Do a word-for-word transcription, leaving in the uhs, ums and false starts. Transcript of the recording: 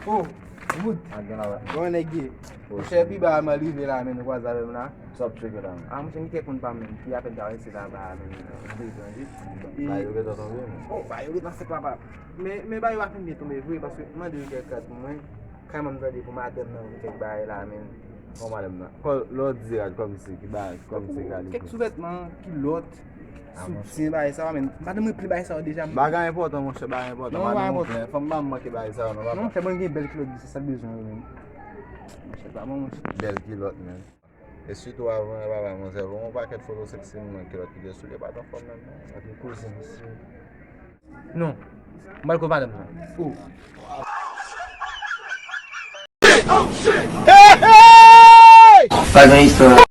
Oh, Wood. Kòman nèg ye? Monchè, pi ba a m rive la, men nou kwaze avè m la. Sa ap tcheke la, men. Ah, monchè, m gen kèk moun pa m, men, ki apèn travèse laba a, men, m bezwen, wi. E ba yo gentan tonbe, men. Oh, ba yo gentan fèt, papa. Men, men ba yo apèn byen tonbe vre, paske m mande yo kèk rad pou mwen. Kay mwen m tande pou madanm nan vin fè bagay la, men. Bon, madanm nan. Kò, lè w di rad, kòmsi, ki bagay, kòmsi kalite? Kèk souvètman, kilòt, soutyen, bagay sa yo, men. Madanm mwen plen bagay sa yo deja, men. Bagay enpòtan, monchè, bagay enpòtan. Non, bagay enpòtan. Madanm mwen plen. Fanm pa m manke bagay sa yo, non, papa. Non, monchè, mwen gen bèl kilòt, se sa l bezwen, men. Monchè, pa bon, monchè. Bèl kilòt, men. E sitou avan, papa, manzè voye yon pakèt foto seksi m nan kilòt ki te sou li, pa t anfòm menm, non. Epi kouzin, si. Non. M pral koz madanm nan. Oh. Pa gen istwa.